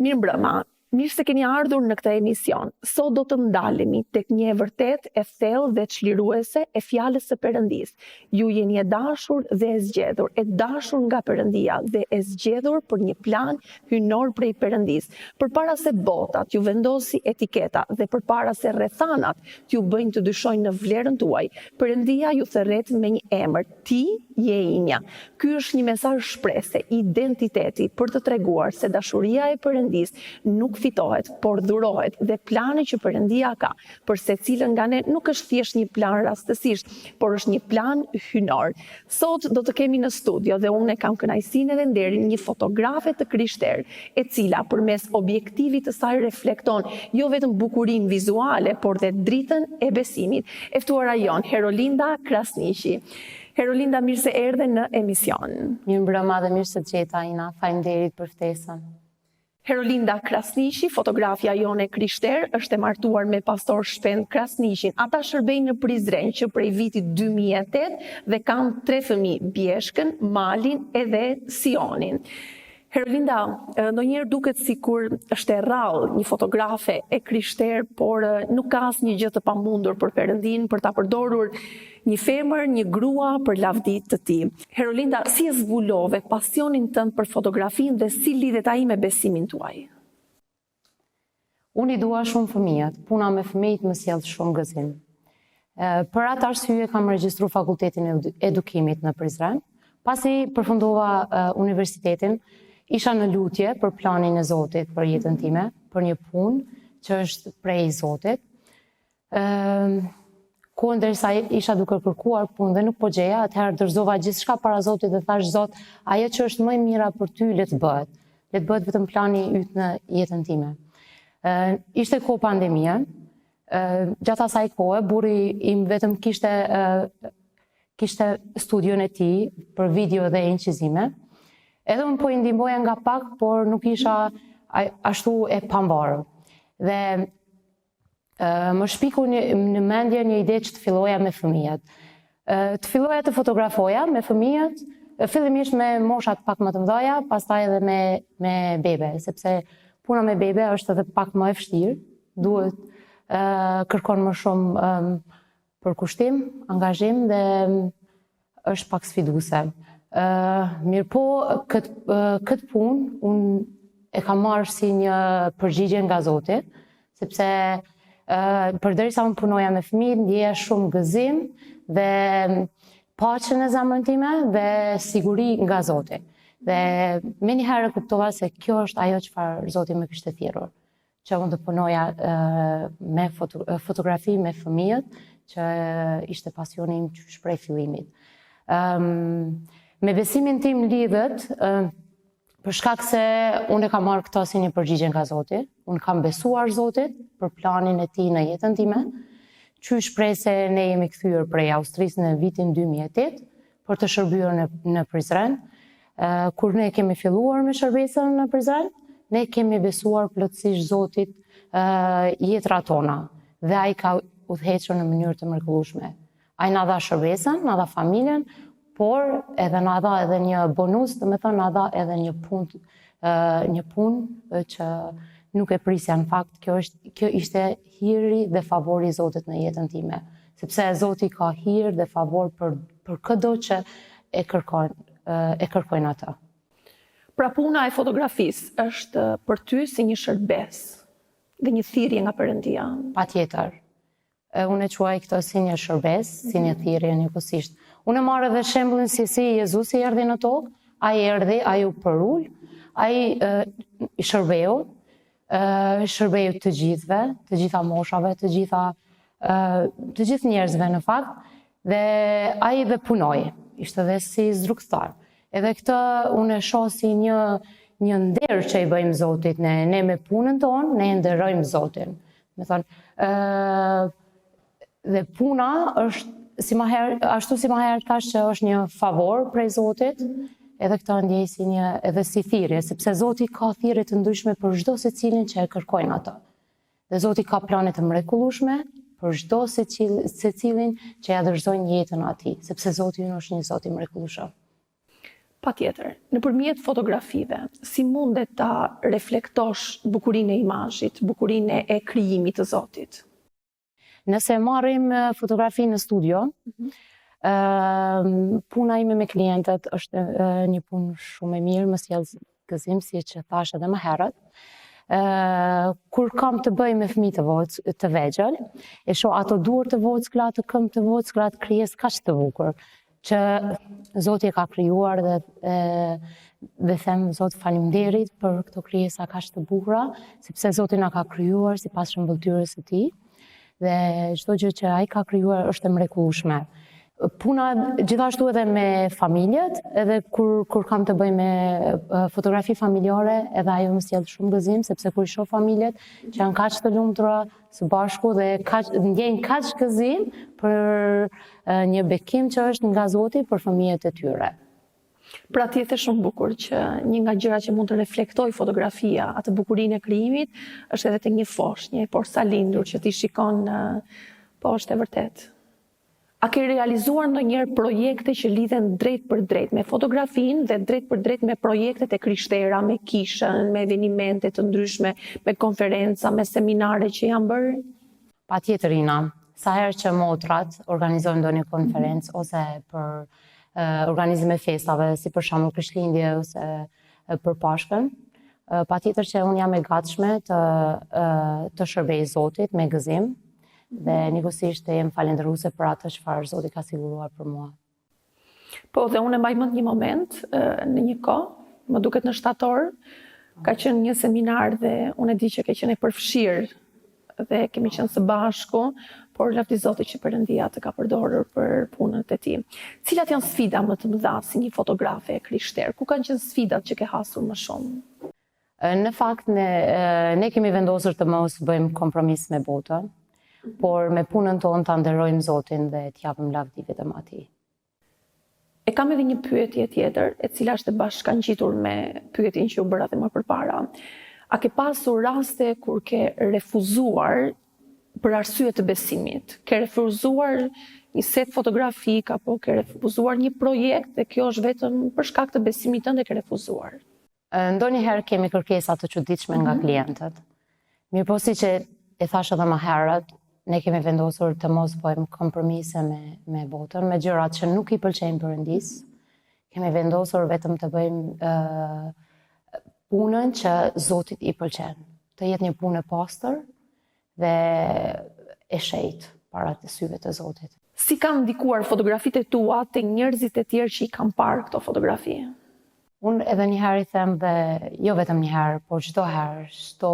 Mirëmbrëma, mirë se keni ardhur në këtë emision. Sot do të ndalemi tek një e vërtetë e thellë dhe çliruese e fjalës së Perëndisë. Ju jeni e dashur dhe e zgjedhur, e dashur nga Perëndia dhe e zgjedhur për një plan hyjnor prej Perëndisë. Përpara se bota t'ju vendosi etiketa dhe përpara se rrethanat t'ju bëjnë të dyshojnë në vlerën tuaj, Perëndia ju thërret me një emër, Ti je imja. Ky është një mesazh shprese, identiteti, për të treguar se dashuria e Perëndisë nuk fitohet, por dhurohet dhe plani që Perëndia ka për secilën nga ne nuk është thjesht një plan rastësisht, por është një plan hyjnor. Sot do të kemi në studio dhe unë e kam kënaqësinë edhe nderin një fotografe të krishterë, e cila përmes objektivit të saj reflekton jo vetëm bukurinë vizuale, por dhe dritën e besimit. E ftuara jonë, Herolinda Krasniqi. Herolinda, mirë se erdhe në emision. Mirëmbrëma dhe mirë se të gjeta, Ina. Faleminderit për ftesën. Herolinda Krasniqi, fotografja jonë e krishterë, është e martuar me pastor Shpend Krasniqin. Ata shërbejnë në Prizren që prej vitit 2008 dhe kanë tre fëmijë, Bjeshkën, Malin edhe Sionin. Herolinda, ndonjëherë duket sikur është e rrallë një fotografe e krishterë, por nuk ka asnjë gjë të pamundur për Perëndinë për ta përdorur një femër, një grua për lavdi të tij. Herolinda, si e zbulove pasionin tënd për fotografinë dhe si lidhet ai me besimin tuaj? Unë i dua shumë fëmijët, puna me fëmijët më sjell shumë gëzim. Për atë arsye kam regjistru fakultetin e edukimit në Prizren. Pasi përfundova universitetin, isha në lutje për planin e Zotit për jetën time, për një punë që është prej Zotit. Ku ndërsa isha duke kërkuar punë dhe nuk po gjeja, atëherë dorëzova gjithçka para Zotit dhe thashë Zot, ajo që është më e mira për ty le të bëhet. Le të bëhet vetëm plani yt në jetën time. Ë ishte kohë pandemie. Ë gjatë asaj kohe burri im vetëm kishte ë kishte studion e tij për video dhe incizime. Edhe unë po i ndihmoja nga pak, por nuk isha ashtu e pavarur. Dhe më shpiku një, në mendje një ide që të filloja me fëmijët. Të filloja të fotografoja me fëmijët, fillimisht me moshat pak më të mëdha, pastaj edhe me me bebe, sepse puna me bebe është edhe pak më e vështirë, duhet kërkon më shumë përkushtim, angazhim dhe është pak sfiduese. Mirëpo, këtë, këtë punë unë e kam marrë si një përgjigje nga Zoti, sepse përderisa unë punoja me fëmijë, ndjeja shumë gëzim dhe paqe në zemrën time dhe siguri nga Zoti. Dhe menjëherë e kuptova se kjo është ajo çfarë Zoti më kishte thirrur. që unë të punoja me fotografi me fëmijët, që ishte pasioni im qysh prej fillimit. Me besimin tim lidhet, për shkak se unë e kam marrë këto si një përgjigje nga Zoti, unë kam besuar Zotit për planin e tij në jetën time, qysh prej se ne jemi kthyer prej Austrisë në vitin 2008, për të shërbyer në, në Prizren. Kur ne kemi filluar me shërbesën në Prizren, ne kemi besuar plotësisht Zotit jetërat tona dhe ai ka udhëhequr në mënyrë të mrekullueshme. Ai na dha shërbesën, na dha familjen, por edhe na dha edhe një bonus, domethënë na dha edhe një punë një punë që nuk e prisja në fakt, kjo është kjo ishte hiri dhe favori i Zotit në jetën time. Sepse Zoti ka hir dhe favor për për këdo që e kërkon e kërkojnë atë. Pra puna e fotografisë është për ty si një shërbesë dhe një thirrje nga Perëndia. Patjetër. Unë e quaj këtë si një shërbesë, si një mhm. thirrje njëkohësisht. Unë e marr edhe shembullin se si Jezusi erdhi në tokë, ai erdhi, ai u përul, ai i shërbeu, shërbeu të gjithëve, të gjitha moshave, të gjitha të gjithë njerëzve në fakt, dhe ai dhe punoi, ishte dhe si zdrukthtar. Edhe këtë unë e shoh si një një nder që i bëjmë Zotit ne, ne me punën tonë, ne e nderojmë Zotin. Domethënë, ë dhe puna është si ma herë, ashtu si ma herët thashë që është një favor prej Zotit, edhe këtë e ndjej si një edhe si thirrje, sepse Zoti ka thirrje të ndryshme për çdo secilin që e kërkojnë atë. Dhe Zoti ka plane të mrekullueshme për çdo secil, secilin që ia dorëzojnë jetën atij, sepse Zoti ynë është një Zot i mrekullueshëm. Patjetër. Nëpërmjet fotografive, si mundet ta reflektosh bukurinë e imazhit, bukurinë e krijimit të Zotit? Nëse marrim fotografinë në studio, mm -hmm. puna ime me klientët është një punë shumë e mirë, më sjell gëzim, siç e thashë edhe më herët. Kur kam të bëj me fëmijë të voc, të vegjël, e shoh ato duar të vockla, ato këmbë të vockla, atë krijesë kaq të bukur që Zoti e ka krijuar dhe e, dhe them Zot faleminderit për këto krijesa kaq të bukura, sepse Zoti na ka krijuar sipas shëmbëlltyrës së tij dhe çdo gjë që ai ka krijuar është e mrekullueshme. Puna gjithashtu edhe me familjet, edhe kur kur kam të bëj me fotografi familjare, edhe ajo më sjell shumë gëzim sepse kur i shoh familjet që janë kaq të lumtura së bashku dhe kaq ndjejnë kaq gëzim për një bekim që është nga Zoti për fëmijët e tyre. Pra ti e the shumë bukur që një nga gjërat që mund të reflektojë fotografia, atë bukurinë e krijimit, është edhe te një foshnjë e porsalindur që ti shikon, po është e vërtetë. A ke realizuar ndonjëherë projekte që lidhen drejtpërdrejt me fotografinë dhe drejtpërdrejt me projektet e krishtera, me kishën, me evenimente të ndryshme, me konferenca, me seminare që janë bërë? Patjetër Ina, sa herë që motrat organizojnë ndonjë konferencë ose për organizim e festave, si për shembull Krishtlindje ose për Pashkën, patjetër që unë jam e gatshme të të shërbej Zotit me gëzim dhe njëkohësisht të jem falënderuese për atë çfarë Zoti ka siguruar për mua. Po, dhe unë e mbaj mend një moment në një kohë, më duket në shtator, ka qenë një seminar dhe unë e di që ke qenë e përfshirë dhe kemi qenë së bashku, por lavdi Zotit që Perëndia të ka përdorur për punët e tij. Cilat janë sfida më të mëdha si një fotografe e krishterë? Ku kanë qenë sfidat që ke hasur më shumë? Në fakt, ne, ne kemi vendosur të mos bëjmë kompromis me botën, por me punën tonë ta nderojmë Zotin dhe t'i japim lavdi vetëm atij. E kam edhe një pyetje tjetër, e cila është e bashkangjitur me pyetjen që u bëra dhe më përpara. A ke pasur raste kur ke refuzuar për arsye të besimit? Ke refuzuar një set fotografik apo ke refuzuar një projekt dhe kjo është vetëm për shkak të besimit tënd e ke refuzuar? Ndonjëherë kemi kërkesa të çuditshme nga mhm. klientët. Mirëpo siç e, e thashë edhe më herët, ne kemi vendosur të mos bëjmë kompromise me, me botën, me gjërat që nuk i pëlqejnë Perëndisë. Kemi vendosur vetëm të bëjmë uh, punën që Zotit i pëlqen. Të jetë një punë e pastër, dhe e shenjtë para të syve të Zotit. Si kanë ndikuar fotografitë e tua te njerëzit e tjerë që i kanë parë këto fotografi? Unë edhe një herë i them dhe jo vetëm një herë, por çdo herë, çdo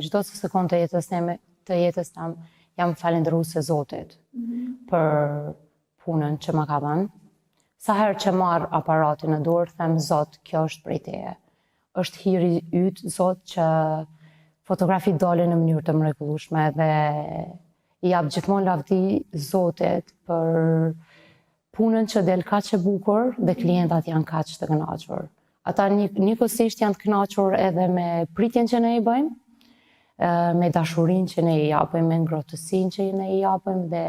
çdo sekondë të jetës teme, të jetës tem, jam falënderuese Zotit mm -hmm. për punën që ma ka dhënë. Sa herë që marr aparatin në dorë, them Zot, kjo është prej teje. Është hiri yt, Zot, që fotografitë dalin në mënyrë të mrekullueshme dhe i jap gjithmonë lavdi Zotit për punën që del kaq e bukur dhe klientat janë kaq të kënaqur. Ata një, njëkohësisht janë të kënaqur edhe me pritjen që ne i bëjmë, me dashurinë që ne i japim, me ngrohtësinë që ne i japim dhe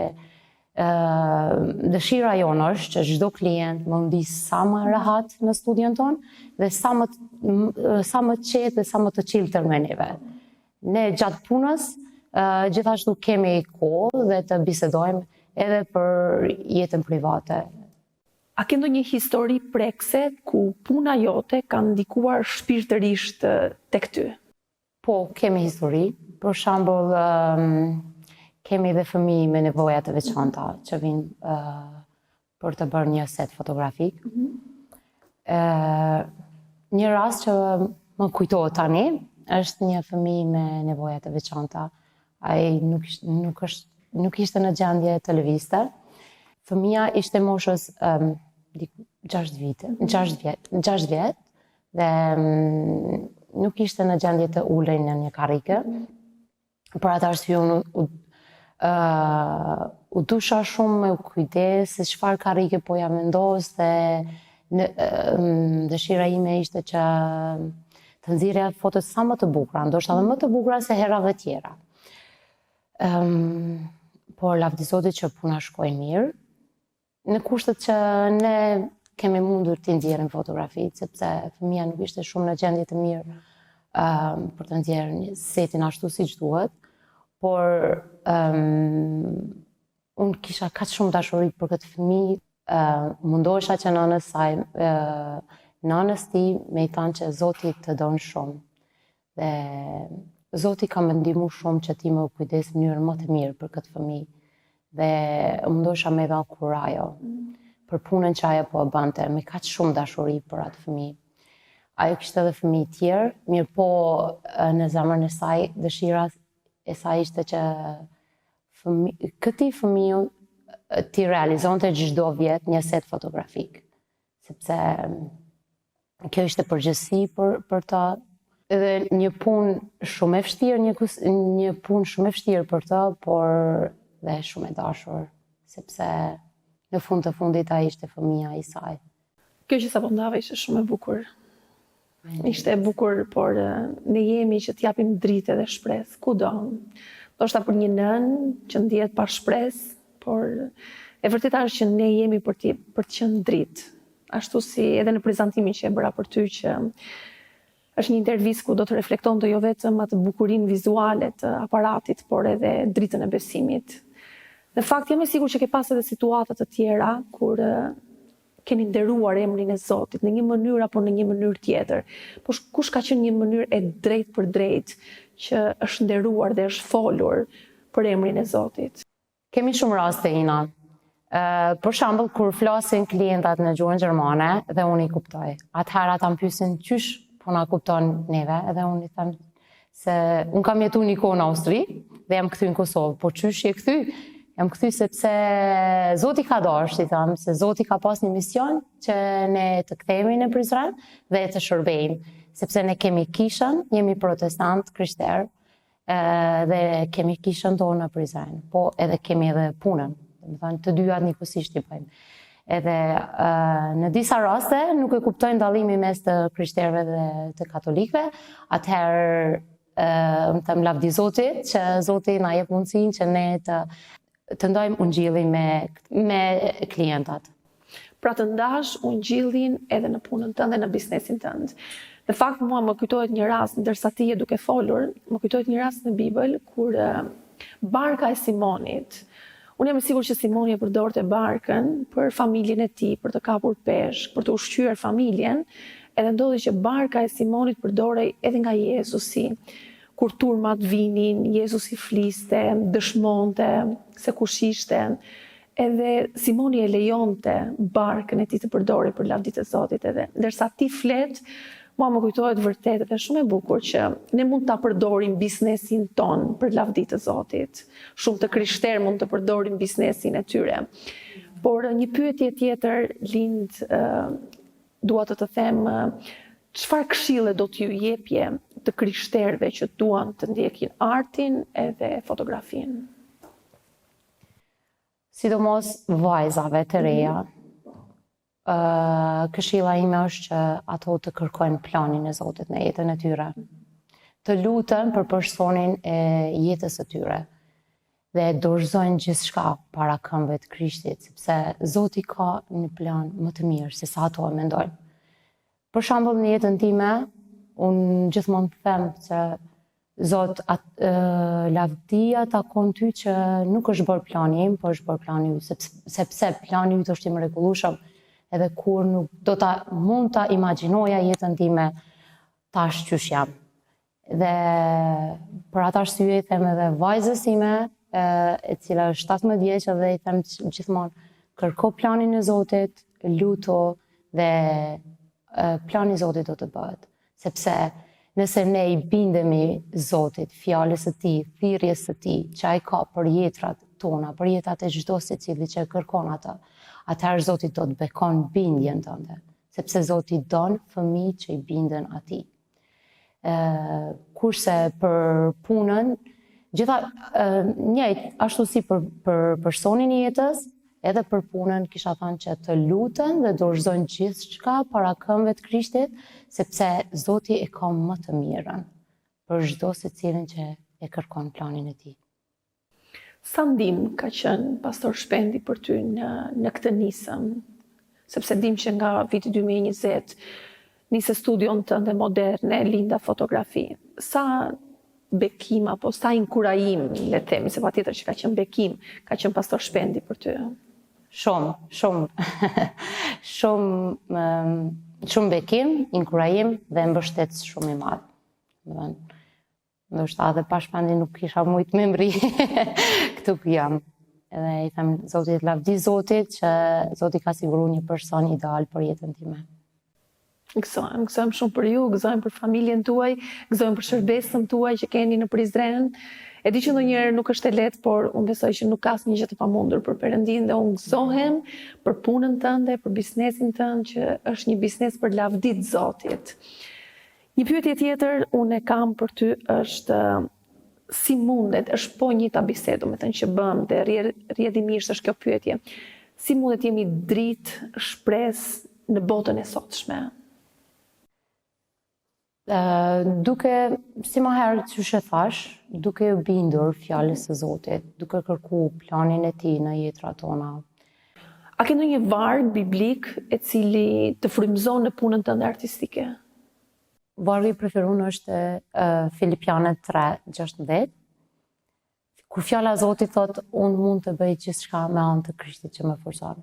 Dëshira jonë është që çdo klient me u ndi sa më rehat në studion tonë dhe sa më sa më qetë dhe sa më të çiltër me neve. Ne gjatë punës gjithashtu kemi kohë dhe të bisedojmë edhe për jetën private. A ke ndonjë histori prekëse ku puna jote ka ndikuar shpirtërisht tek ty? Po, kemi histori. Për shembull, kemi dhe fëmijë me nevoja të veçanta që vijnë për të bërë një set fotografik. Mm -hmm. Një rast që më kujtohet tani është një fëmijë me nevoja të veçanta. Ai nuk nuk është nuk ishte në gjendje të lëvizte. Fëmija ishte moshës um, 6 vite, 6 vjet, 6 vjet dhe mm, nuk ishte në gjendje të ulej në një karrike. Për atë arsye unë u, uh, u dusha shumë me u kujdes se çfarë karrike po ja vendos dhe në, uh, dëshira ime ishte që të nxirrja fotot sa më të bukura, ndoshta edhe më të bukura se herave tjera. Um, por lavdi Zotit që puna shkoi mirë, Në kushtet që ne kemi mundur t'i nxjerrim fotografitë, sepse fëmija nuk ishte shumë në gjendje të mirë um, për të nxjerrë një setin ashtu siç duhet, por um, unë kisha kaq shumë dashuri për këtë fëmijë, uh, mundohesha që nënës saj, uh, nënës tij me i thanë që Zoti të don shumë. Dhe Zoti ka me ndihmu shumë që ti me u kujdes në mënyrën më të mirë për këtë fëmijë. Dhe mundohesha me dha kurajo për punën që ajo po e bënte me kaq shumë dashuri për atë fëmijë. Ajo kishte edhe fëmijë tjerë, mirëpo në zemrën e saj dëshira e saj ishte që fëmi, këtij fëmiu t'i realizonte çdo vjet një set fotografik, sepse kjo ishte përgjegjësi për për ta edhe një punë shumë e vështirë, një një punë shumë e vështirë për të, por dhe shumë e dashur, sepse në fund të fundit ai ishte fëmija i saj. Kjo që sapo ndave ishte shumë e bukur. Ishte e bukur, por ne jemi që të japim dritë dhe shpresë kudo. Ndoshta për një nënë që ndihet pa shpresë, por e vërteta është që ne jemi për të për të qenë dritë. Ashtu si edhe në prezantimin që e bëra për ty që është një intervistë ku do të reflektonte jo vetëm atë bukurinë vizuale të aparatit, por edhe dritën e besimit. Në fakt jam e sigurt që ke pas edhe situata të tjera kur keni nderuar emrin e Zotit në një mënyrë apo në një mënyrë tjetër. Po kush ka qenë një mënyrë e drejtpërdrejtë që është nderuar dhe është folur për emrin e Zotit? Kemi shumë raste, Ina. Për shembull, kur flasin klientat në gjuhën gjermane dhe unë i kuptoj. Atëherë ata më pyesin qysh po na kupton neve edhe unë i them se unë kam jetu një kohë në Austri dhe jam kthy në Kosovë, po qysh je kthy? Jam kthy sepse Zoti ka dashtë, i them, se Zoti ka pas një mision që ne të kthehemi në Prizren dhe të shërbejmë, sepse ne kemi kishën, jemi protestant, krishterë, dhe kemi kishën tonë në Prizren, po edhe kemi edhe punën, domethënë të dyja njëkohësisht i bëjmë. Edhe në disa raste nuk e kuptojnë dallimin mes të krishterëve dhe të katolikëve, atëherë unë them lavdi Zotit që Zoti na jep mundësinë që ne të të ndajmë ungjillin me me klientat. Pra të ndash ungjillin edhe në punën tënde, në biznesin tënd. Në fakt mua më kujtohet një rast ndërsa ti je duke folur, më kujtohet një rast në Bibël kur barka e Simonit Unë jam e sigurt që Simoni e përdorte barkën për familjen e tij, për të kapur peshk, për të ushqyer familjen, edhe ndodhi që barka e Simonit përdorej edhe nga Jezusi. Kur turmat vinin, Jezusi fliste, dëshmonte se kush ishte, edhe Simoni e lejonte barkën e tij të përdorej për lavdi të Zotit edhe ndërsa ti flet, mua më kujtohet vërtet dhe shumë e bukur që ne mund ta përdorim biznesin tonë për lavdi të Zotit. Shumë të krishterë mund të përdorin biznesin e tyre. Por një pyetje tjetër lind dua të të them çfarë këshille do t'ju jepje të krishterëve që duan të ndjekin artin edhe fotografinë? Sidomos vajzave të reja, Këshilla ime është që ato të kërkojnë planin e Zotit në jetën e tyre. Të luten për personin e jetës së tyre dhe dorëzojnë gjithçka para këmbëve të Krishtit, sepse Zoti ka një plan më të mirë se sa ato e mendojnë. Për shembull në jetën time, unë gjithmonë them që Zot, at, e, lavdia takon ty që nuk është bërë plani im, po është bërë plani yt, sepse, sepse plani yt është i mrekullueshëm, edhe kurrë nuk do ta mund ta imagjinoja jetën time tash qysh jam. Dhe për atë arsye i them edhe vajzës sime, e, e cila është 17 vjeç edhe i them gjithmonë kërko planin e Zotit, lutu dhe e, plani i Zotit do të bëhet. Sepse nëse ne i bindemi Zotit, fjalës së Tij, thirrjes së Tij, që Ai ka për jetrat tona, për jetat e çdo secili që e kërkon atë, atëherë Zoti do të bekon bindjen tënde, sepse Zoti don fëmijë që i binden Atij. Ë kurse për punën, gjitha njëjtë ashtu si për për personin e jetës, Edhe për punën kisha thënë që të luten dhe dorëzojnë gjithçka para këmbëve të Krishtit, sepse Zoti e ka më të mirën për çdo secilin që e kërkon planin e tij. Sa ndihmë ka qenë Pastor Shpendi për ty në në këtë nisëm? Sepse dim që nga viti 2020 nise studion tënde moderne, Linda Fotografi. Sa bekim apo sa inkurajim, le të themi, se patjetër që ka qenë bekim, ka qenë pastor Shpendi për ty. Shumë, shumë, shumë, shumë bekim, inkurajim dhe mbështetës shumë i madh. Domethënë, ndoshta edhe pa Shpendin nuk kisha mujtë me mrri këtu ku jam. Edhe i them Zotit, lavdi Zotit që Zoti ka siguru një person ideal për jetën time. Gëzohem, gëzohem shumë për ju, gëzohem për familjen tuaj, gëzohem për shërbesën tuaj që keni në Prizren. E di që ndonjëherë nuk është e lehtë, por unë besoj që nuk ka asnjë gjë të pamundur për Perëndinë dhe unë gëzohem për punën tënde, për biznesin tënd që është një biznes për lavdi të Zotit. Një pyetje tjetër unë e kam për ty është si mundet, është po njëjta bisedë, domethënë që bëmë dhe rrjedhimisht është kjo pyetje. Si mundet të jemi dritë, shpresë në botën e sotshme? Duke, si ma herët qysh e thash, duke iu bindur fjalës së Zotit, duke kërku planin e tij në jetërat tona. A ke ndonjë varg biblik e cili të frymëzon në punën tënde artistike? Vargu i preferun është Filipianët 3:16. Kur fjala e Zotit thotë unë mund të bëj gjithçka me anë të Krishtit që më forcon.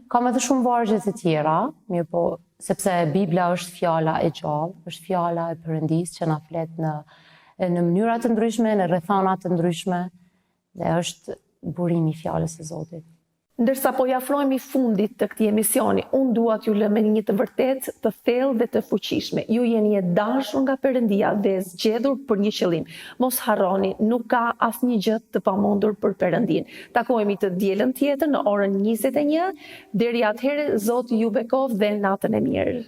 Kam edhe shumë vargje të tjera, mirëpo sepse Bibla është fjala e gjallë, është fjala e Perëndisë që na flet në në mënyra të ndryshme, në rrethana të ndryshme dhe është burimi i fjalës së Zotit. Ndërsa po i afrohemi fundit të këtij emisioni, unë dua t'ju lë me një të vërtetë të thellë dhe të fuqishme. Ju jeni e dashur nga Perëndia dhe e zgjedhur për një qëllim. Mos harroni, nuk ka asnjë gjë të pamundur për Perëndinë. Takohemi të dielën tjetër në orën 21. Deri atëherë, Zoti ju bekoftë dhe natën e mirë.